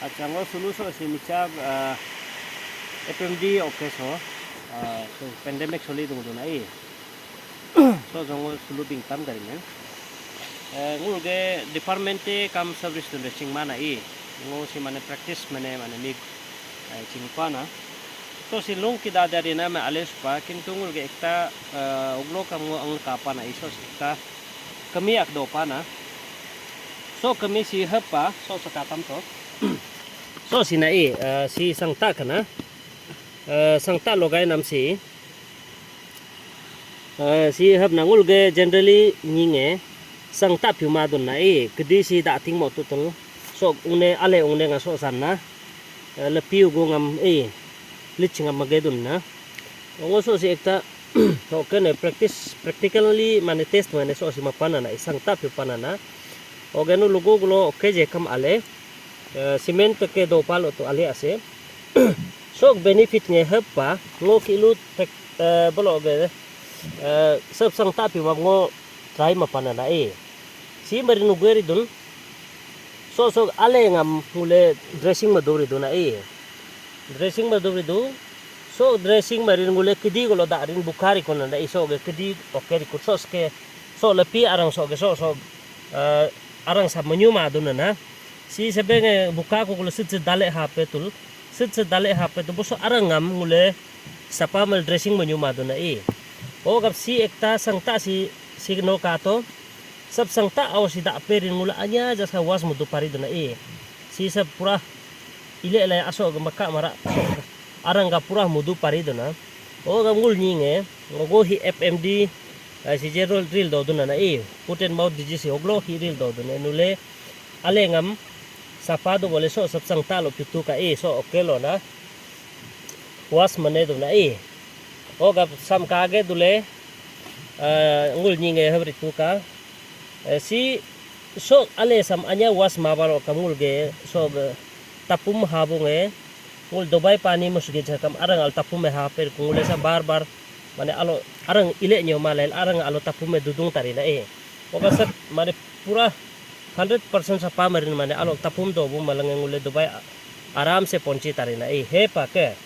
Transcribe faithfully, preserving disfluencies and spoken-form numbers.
Accha, ngo sulu so si micha, ah, F M D oke so, ah, so pandemic soli dung duna i. So, so ngo sulu bingtam dari men. Eh, ngulge department te kam service dun de ching mana i. Ngo si mane practice mane, mane mig, eh, ching pana. So si lung kida dari na me ales pa, kintu ngulge ekta, eh, oglo kam ngo ang kapana i so si ekta kami ak do pana. So kami si hepa, so sakatam so. So si na i, eh, si sangta kana. Eh, sangta logai nam si. Eh, si hap na ngulge generally nyinge sangta piu madun na i, kedi si da ting mo tutul. So ungne ale ungne nga so san na. Eh, lepi ugu ngam i, lich ngam magedun na. Ngo so si ekta, oke ne practice, practically mane test mane so si mapana na, i sangta piu pana na. Oke nu lugu gulo oke je kam ale, eh, cement ke do palo tu ale ase. Sok benefit nge hepa, ngo kilu tek, eh, bolo ge, eh, sep sangta piu mam ngo try mapana na i. Si mari nu geri dun. So, so, ale ngam ngule dressing ma dori duna i. Dressing ma dori du. So, dressing ma rin ngule kedi golo da rin bukari kona da i so ge kedi oke ri ku so ske. So, lepi arang so ge so, so, eh, arang sa menyu ma duna na. Si sebenge buka ko golo sit sit dale ha petul. Sit sit dale ha petul. Boso arang ngam ngule sapa mal dressing menyu ma duna i. O gap si ekta sangta si, si no kato. Sab sangta au si da perin ngula anya jasa was mudu pari duna i. Si sab pura ile lai aso ga maka mara aso ga arang ga pura mudu pari duna. O ga ngul nyinge, ngo go hi F M D, ai si je rol ril do duna na i. Foot and mouth disease si oglo hi ril do duna nule ale ngam sapa do bole so sab sangta lo pitu ka i so oke lo na. Was mane duna i. O ga sam kage dule, eh, ngul nyinge habri tu ka. Eh, si sok ale sam anya was mabalo kam ngul ge sok, eh, tapum habung e. Ngul dobai pani mus ge jakam arang al tapum e haper ku ngule sa bar bar mane alo arang ile nyo malel arang alo tapum e dudung tari na e. Oka sat mane pura hundred percent sapa marin mane alo tapum dobu malange ngule dobai a-, aram se ponchi tari na e. Hepa ke.